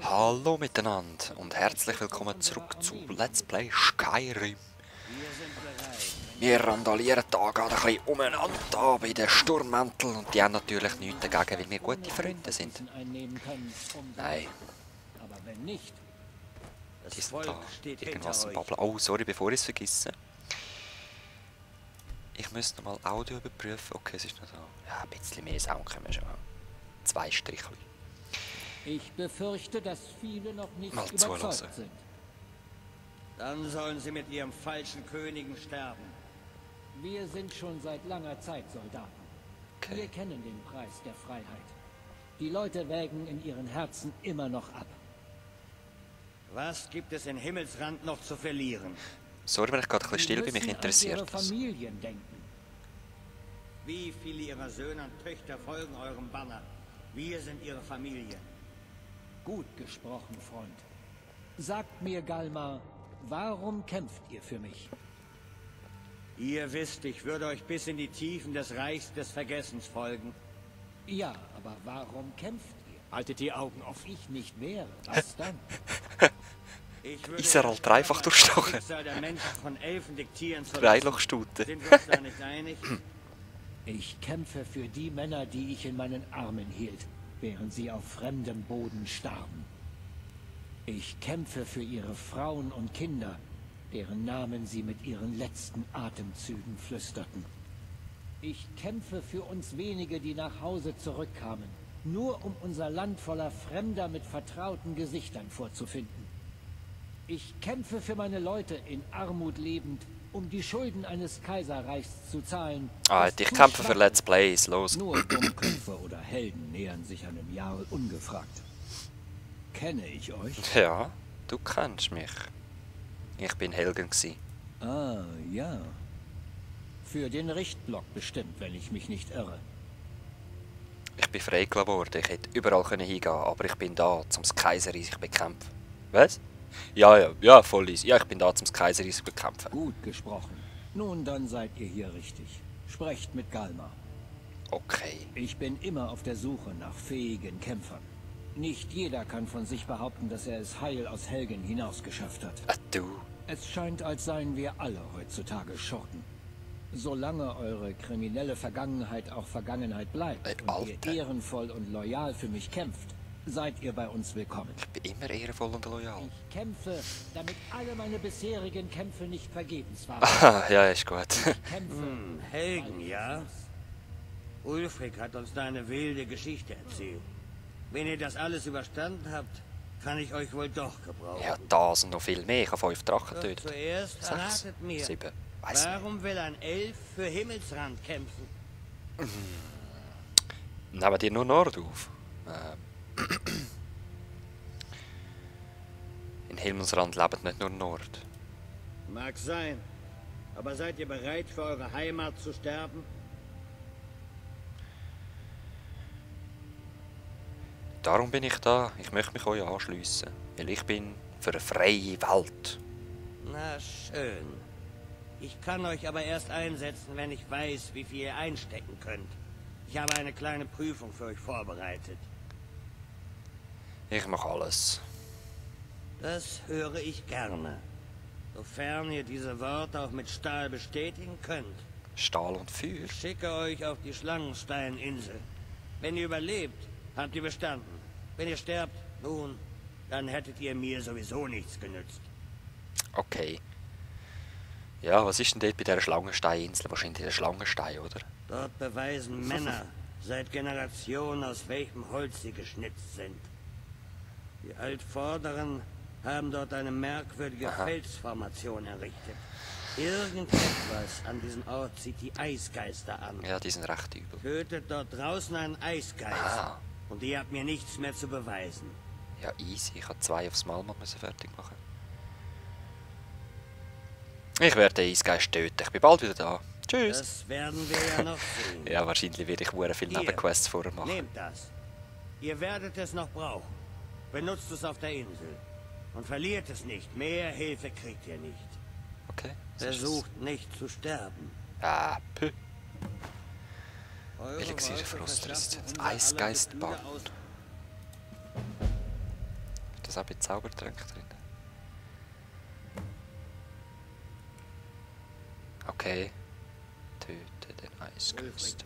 Hallo miteinander und herzlich willkommen zurück zu Let's Play Skyrim. Wir randalieren da gerade ein bisschen umeinander da bei den Sturmmänteln und die haben natürlich nichts dagegen, weil wir gute Freunde sind. Nein. Aber wenn nicht, Die sind da irgendwas im Babbeln. Oh, sorry, bevor ich es vergesse. Ich müsste nochmal Audio überprüfen. Okay, es ist noch da. Ja, ein bisschen mehr Sound können wir schon haben. 2 Strichchen. ich befürchte, dass viele noch nicht Mal überzeugt zulassen. sind. Dann sollen sie mit ihrem falschen Königen sterben. Wir sind schon seit langer Zeit Soldaten. Wir Okay. kennen den Preis der Freiheit. Die Leute wägen in ihren Herzen immer noch ab. Was gibt es in Himmelsrand noch zu verlieren? Sorry, wenn ich gerade ein bisschen still bin, mich Sie müssen an interessiert ihre das. Familien denken. Wie viele ihrer Söhne und Töchter folgen eurem Banner? Wir sind ihre Familie. Gut gesprochen, Freund. Sagt mir, Galmar, warum kämpft ihr für mich? Ihr wisst, ich würde euch bis in die Tiefen des Reichs des Vergessens folgen. Ja, aber warum kämpft ihr? Haltet die Augen offen. Ich nicht wäre, was dann? Ich würde Ist er halt das dreifach einfache durchstochen? Schicksal der Menschen von Elfen diktieren zu lassen. Dreilochstute. Sind wir uns da nicht einig? Ich kämpfe für die Männer, die ich in meinen Armen hielt, während sie auf fremdem Boden starben. Ich kämpfe für ihre Frauen und Kinder, deren Namen sie mit ihren letzten Atemzügen flüsterten. Ich kämpfe für uns wenige, die nach Hause zurückkamen, nur um unser Land voller Fremder mit vertrauten Gesichtern vorzufinden. Ich kämpfe für meine Leute in Armut lebend, um die Schulden eines Kaiserreichs zu zahlen. Ah, das ich zu kämpfe für schwach Let's Plays, los. nur Dummköpfe oder Helden nähern sich einem Jarl ungefragt. Kenne ich euch? Ja, du kennst mich. Ich bin Helgen gsi. Ah, ja. Für den Richtblock bestimmt, wenn ich mich nicht irre. Ich bin freigelassen worden, ich hätte überall können hingehen, aber ich bin da, um das Kaiserreich zu bekämpfen. Was? Ja, voll easy. Ja, ich bin da, um das Kaiserreich zu bekämpfen. Gut gesprochen. Nun, dann seid ihr hier richtig. Sprecht mit Galmar. Okay. Ich bin immer auf der Suche nach fähigen Kämpfern. Nicht jeder kann von sich behaupten, dass er es heil aus Helgen hinaus geschafft hat. Du. Es scheint, als seien wir alle heutzutage Schurken. Solange eure kriminelle Vergangenheit auch Vergangenheit bleibt und Alter. ihr ehrenvoll und loyal für mich kämpft, seid ihr bei uns willkommen. Ich bin immer ehrenvoll und loyal. Ich kämpfe, damit alle meine bisherigen Kämpfe nicht vergebens waren. Ah, ja, ist gut. Ich kämpfe. Helgen, ja? Ulfric hat uns da eine wilde Geschichte erzählt. Wenn ihr das alles überstanden habt, kann ich euch wohl doch gebrauchen. Ja, das und noch viel mehr. Ich habe 5 Drachen Doch getötet. zuerst 6, verratet mir, 7. Weiß nicht. warum will ein Elf für Himmelsrand kämpfen? Nehmen die nur Nord auf? In Himmelsrand leben nicht nur Nord. Mag sein, aber seid ihr bereit, für eure Heimat zu sterben? Darum bin ich da. Ich möchte mich euch anschliessen. Weil ich bin für eine freie Welt. Na schön. Ich kann euch aber erst einsetzen, wenn ich weiß, wie viel ihr einstecken könnt. Ich habe eine kleine Prüfung für euch vorbereitet. Ich mache alles. Das höre ich gerne. Sofern ihr diese Worte auch mit Stahl bestätigen könnt. Stahl und Feuer. Ich schicke euch auf die Schlangensteininsel. Wenn ihr überlebt, habt ihr bestanden. Wenn ihr sterbt, nun, dann hättet ihr mir sowieso nichts genützt. Okay. Ja, was ist denn dort bei dieser Schlangensteininsel? Wahrscheinlich der Schlangenstein, oder? Dort beweisen Männer seit Generationen, aus welchem Holz sie geschnitzt sind. Die Altvorderen haben dort eine merkwürdige Felsformation errichtet. Irgendetwas an diesem Ort zieht die Eisgeister an. Ja, die sind recht übel. Tötet dort draußen einen Eisgeist. Ah. Und ihr habt mir nichts mehr zu beweisen. Ja, easy. Ich habe 2 aufs Mal noch fertig machen. Ich werde den Eisgeist töten. Ich bin bald wieder da. Tschüss. Das werden wir ja noch sehen. Ja, wahrscheinlich werde ich sehr viele Hier. Nebenquests vorher machen. Nehmt das. Ihr werdet es noch brauchen. Benutzt es auf der Insel. Und verliert es nicht. Mehr Hilfe kriegt ihr nicht. Okay. was ist das? Versucht nicht zu sterben. Ah, pü. Eure Elixier Worte Frostris. verschaffen Jetzt unser aller Eisgeistband. Gefühle aus. das auch bei Zaubertränken drin? Okay. Töte den Eisgeist.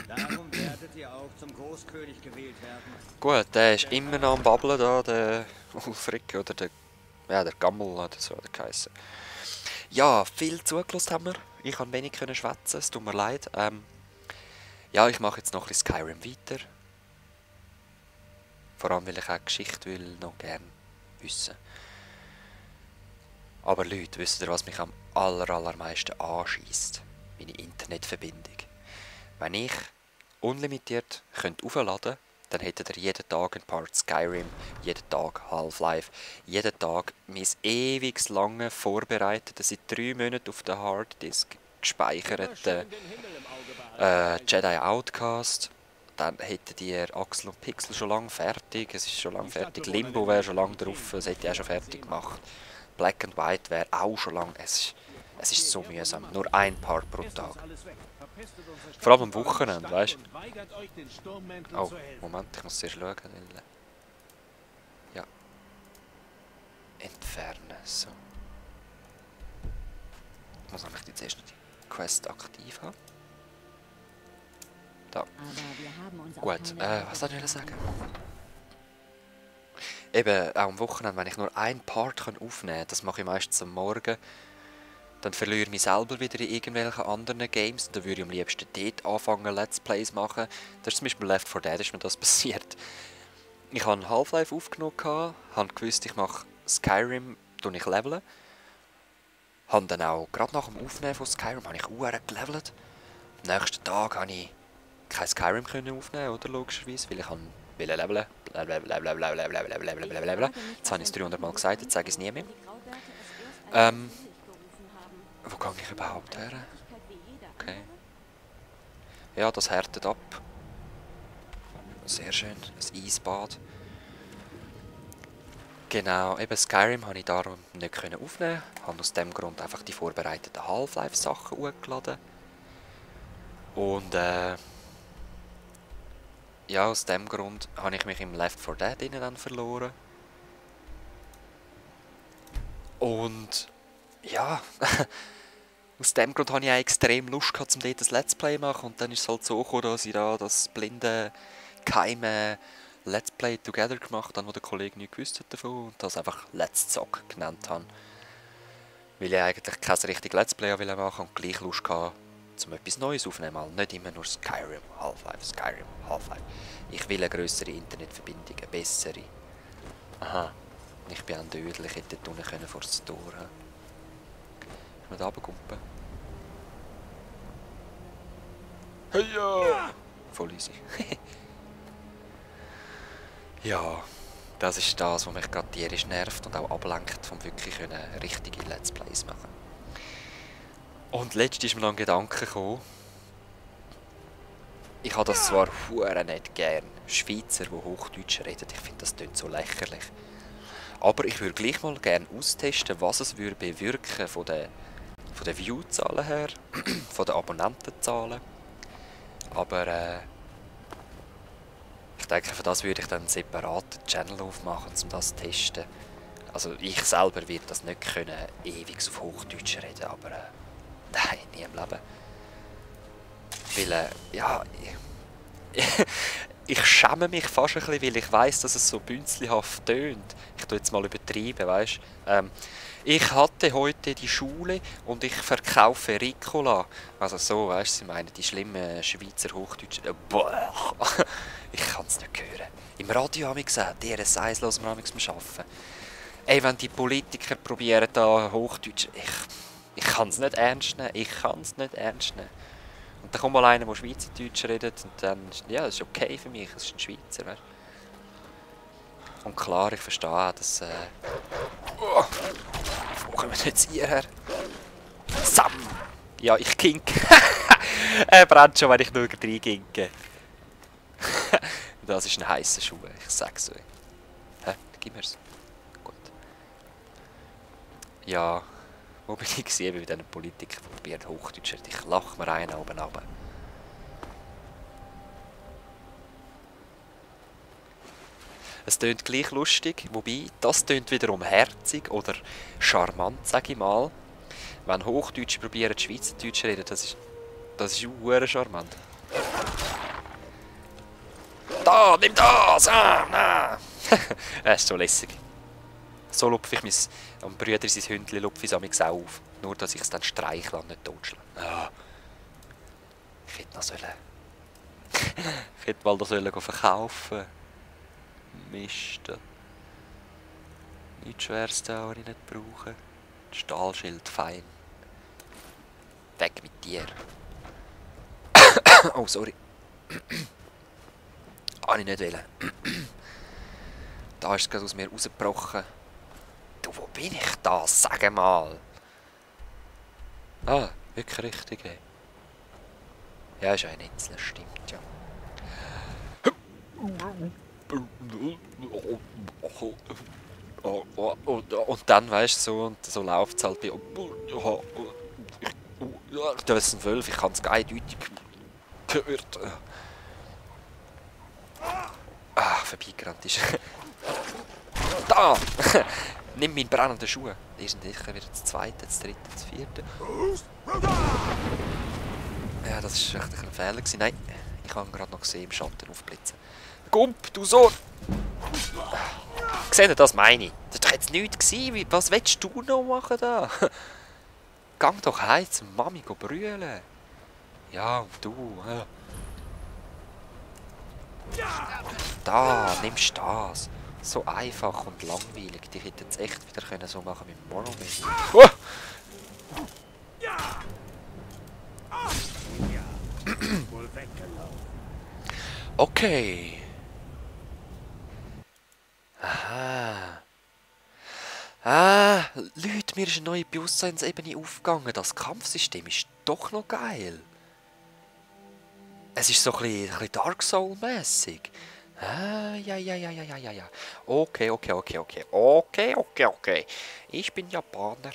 Darum werdet ihr auch zum Großkönig gewählt werden. Gut, der ist immer noch am Babbeln da, der Ulfric, oder der... Ja, der Gammel oder so, der geheissen. Ja, viel zugelassen haben wir. Ich konnte wenig schwätzen, es tut mir leid. Ja, ich mache jetzt noch ein bisschen Skyrim weiter. Vor allem, weil ich auch die Geschichte will noch gerne wissen. Aber Leute, wisst ihr, was mich am allermeisten anschießt? Meine Internetverbindung. Wenn ich unlimitiert aufladen könnte, dann hättet ihr jeden Tag ein Part Skyrim, jeden Tag Half-Life, jeden Tag mein ewig lange vorbereitete, seit 3 Monaten auf der Harddisk gespeicherte Jedi Outcast. Dann hättet ihr Axel und Pixel schon lange fertig, es ist schon lange fertig, Limbo wäre schon lange drauf, das hätte ich auch schon fertig gemacht. Black and White wäre auch schon lange, es ist so mühsam, nur ein Part pro Tag. Vor allem am Wochenende, weißt du? Oh, Moment, ich muss zuerst schauen. Ja. Entfernen, so. Ich muss nämlich jetzt erst die Quest aktiv haben. Da. Gut, was soll ich sagen? Eben, auch am Wochenende, wenn ich nur ein Part aufnehmen kann, das mache ich meistens am Morgen, dann verliere ich mich selber wieder in irgendwelchen anderen Games. Und dann würde ich am liebsten dort anfangen, Let's Plays machen. Das ist zum Beispiel Left 4 Dead, ist mir das passiert. Ich habe Half-Life aufgenommen, habe gewusst, ich mache Skyrim, ich leveln. Habe dann auch, gerade nach dem Aufnehmen von Skyrim, habe ich gelevelt. Am nächsten Tag konnte ich kein Skyrim aufnehmen, oder logischerweise, weil ich leveln. Jetzt habe ich es 300 Mal gesagt, jetzt sage ich es nie mehr. Wo gehe ich überhaupt her? Okay. Ja, das härtet ab. Sehr schön, ein Eisbad. Genau, eben Skyrim konnte ich darum nicht aufnehmen. Ich habe aus dem Grund einfach die vorbereiteten Half-Life-Sachen hochgeladen. Und ja, aus dem Grund habe ich mich im Left 4 Dead dann verloren. Und ja, aus dem Grund hatte ich auch extrem Lust gehabt, um dort ein Let's Play zu machen. Und dann ist es halt so gekommen, dass ich da das blinde, geheime Let's Play Together gemacht habe, wo der Kollege nichts gewusst hat davon und das einfach Let's Zock genannt habe. Weil ich eigentlich kein richtiges Let's Play machen wollte und gleich Lust hatte, um etwas Neues aufzunehmen. Nicht immer nur Skyrim, Half-Life, Skyrim, Half-Life. Ich will eine grössere Internetverbindung, eine bessere. Aha, ich bin ein Dödel, ich hätte dort unten vor das Tor haben. Ich muss da runterkumpen. Hey ja! Voll easy. Ja, das ist das, was mich gerade tierisch nervt und auch ablenkt, vom wirklich richtige Let's Plays machen. Und letztens ist mir noch ein Gedanke gekommen. Ich habe das zwar hure nicht gern, Schweizer, die Hochdeutsch reden, ich finde das klingt so lächerlich. Aber ich würde gleich mal gerne austesten, was es würde bewirken von den View-Zahlen her, von den Abonnentenzahlen. Aber ich denke, für das würde ich dann einen separaten Channel aufmachen, um das zu testen. Also ich selber werde das nicht können, ewig auf Hochdeutsch reden, aber nein, nie im Leben. Weil, ja, ich schäme mich fast ein bisschen, weil ich weiss, dass es so bünzlihaft tönt. Ich tue jetzt mal übertreiben, weißt du. Ich hatte heute die Schule und ich verkaufe Ricola. Also so, weißt du, sie meinen die schlimmen Schweizer Hochdeutschen. Ich kann es nicht hören. Im Radio habe ich gesagt, DRS1 hören wir am Arbeiten. Ey, wenn die Politiker probieren da Hochdeutsch, ich kann es nicht ernst nehmen. Ich kann es nicht ernst nehmen. Und dann kommt mal einer, der Schweizerdeutsch redet und dann, ja, das ist okay für mich, das ist ein Schweizer, weißt du. Und klar, ich verstehe auch, dass, wo kommen wir jetzt hierher? Sam! Ja, ich kinke. Er brennt schon, wenn ich nur reinkinke. Das ist ein heisser Schuh, ich sag's euch. Hä? Gib mir's. Gut. Ja, wo bin ich gesehen bei diesen Politikern, die probieren Hochdeutsch? Ich lache mir einen oben runter. Es tönt gleich lustig, wobei das tönt wiederum herzig oder charmant, sage ich mal. Wenn Hochdeutsche probieren, Schweizerdeutsch zu reden, das ist verdammt charmant. Da, nimm das! Ah, nein! Es ist so lässig. So lupfe ich mein Brüder sein Hündchen lupfe ich es auch auf. Nur, dass ich es dann streichle und nicht totschlage. Ah. Ich hätte noch sollen... ich hätte mal das verkaufen. Mist. Nichts Schweres da, was ich nicht brauche. Stahlschild, fein. Weg mit dir. Oh, sorry. Habe ich nicht wollen. Da ist es gerade aus mir rausgebrochen. Du, wo bin ich da? Sag mal. Ah, wirklich richtig. Ey. Ja, ist eine Insel, stimmt ja. Und dann, weißt du, so läuft es halt bei... Das ist ein Wölf, ich habe es eindeutig gehört. Ah, vorbeigerannt ist. Da! Nimm meinen brennenden Schuh. Die sind sicher wieder das zweite, das dritte, das vierte. Ja, das war echt ein Fehler gewesen. Nein, ich habe ihn gerade noch gesehen im Schatten aufblitzen. Gump, du Sohn! Seht ihr, das meine ich. Das war doch jetzt nichts gewesen. Was willst du noch machen da? Gang doch heim zum Mami brüllen. Ja, und du. Da, nimmst das. So einfach und langweilig. Die hätten es echt wieder können so machen mit Morrowind. Okay. Aha. Ah, Leute, mir ist eine neue Bewusstseinsebene aufgegangen. Das Kampfsystem ist doch noch geil. Es ist so ein bisschen Dark Soul-mässig. Ah, ja. Okay. Ich bin Japaner.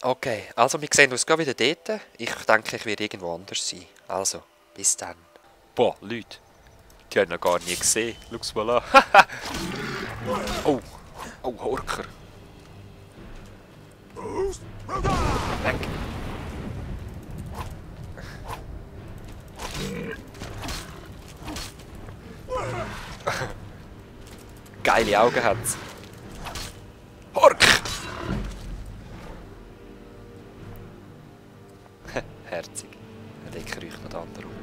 Okay, also wir sehen uns gerade wieder dort. Ich denke, ich werde irgendwo anders sein. Also, bis dann. Boah, Leute. Die haben noch gar nie gesehen. Schau's mal an. Oh, Horker. Weg. Geile Augen hat's. Hork! Herzig. Der kriecht noch der andere um.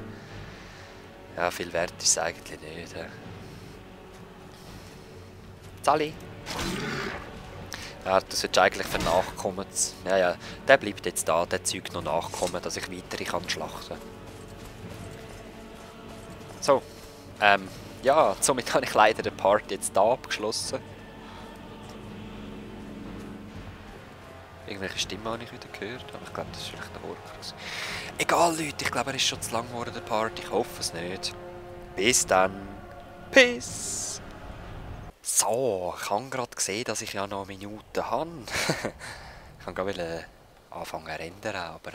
Ja, viel wert ist es eigentlich nicht. Sally! Ja, das ist eigentlich für Nachkommen. Ja, der bleibt jetzt da, der zeugt noch Nachkommen, dass ich weitere kann schlachten. So, ja, somit habe ich leider den Part jetzt da abgeschlossen. Irgendwelche Stimmen habe ich wieder gehört, aber ich glaube, das ist vielleicht der Horcrux. Egal, Leute, ich glaube, er ist schon zu lang geworden, der Part. Ich hoffe es nicht. Bis dann. Peace. So, ich habe gerade gesehen, dass ich ja noch Minuten habe. Ich kann gerade anfangen zu rendern, aber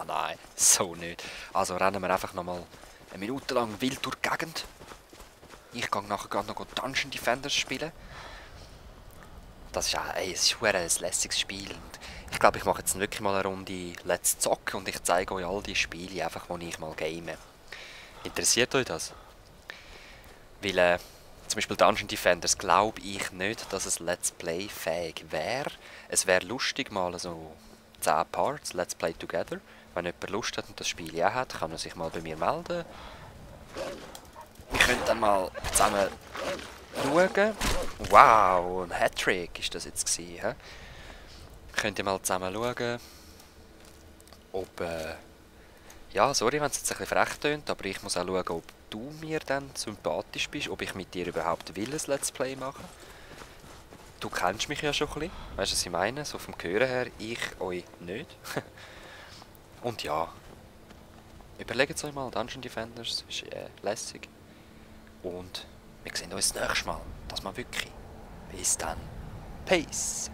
nein, so nicht. Also rennen wir einfach nochmal eine Minute lang wild durch die Gegend. Ich gehe nachher noch Dungeon Defenders spielen. Das ist ein lässiges Spiel. Und ich glaube, ich mache jetzt wirklich mal eine Runde Let's Zocken und ich zeige euch all die Spiele, einfach, die ich mal game. Interessiert euch das? Weil, zum Beispiel Dungeon Defenders glaube ich nicht, dass es Let's Play fähig wäre. Es wäre lustig, mal so 10 Parts, Let's Play Together. Wenn jemand Lust hat und das Spiel ja hat, kann er sich mal bei mir melden. Wir können dann mal zusammen schauen. Wow, ein Hattrick ist das jetzt gewesen. Könnt ihr mal zusammen schauen, ob... ja, sorry, wenn es jetzt ein bisschen frech tönt, aber ich muss auch schauen, ob du mir dann sympathisch bist, ob ich mit dir überhaupt will ein Let's Play machen. Du kennst mich ja schon ein bisschen, weißt du, was ich meine? So vom Hören her, ich euch nicht. Und ja, überlegt euch mal, Dungeon Defenders ist lässig. Und wir sehen uns das nächste Mal. Das mal wirklich. Bis dann. Peace.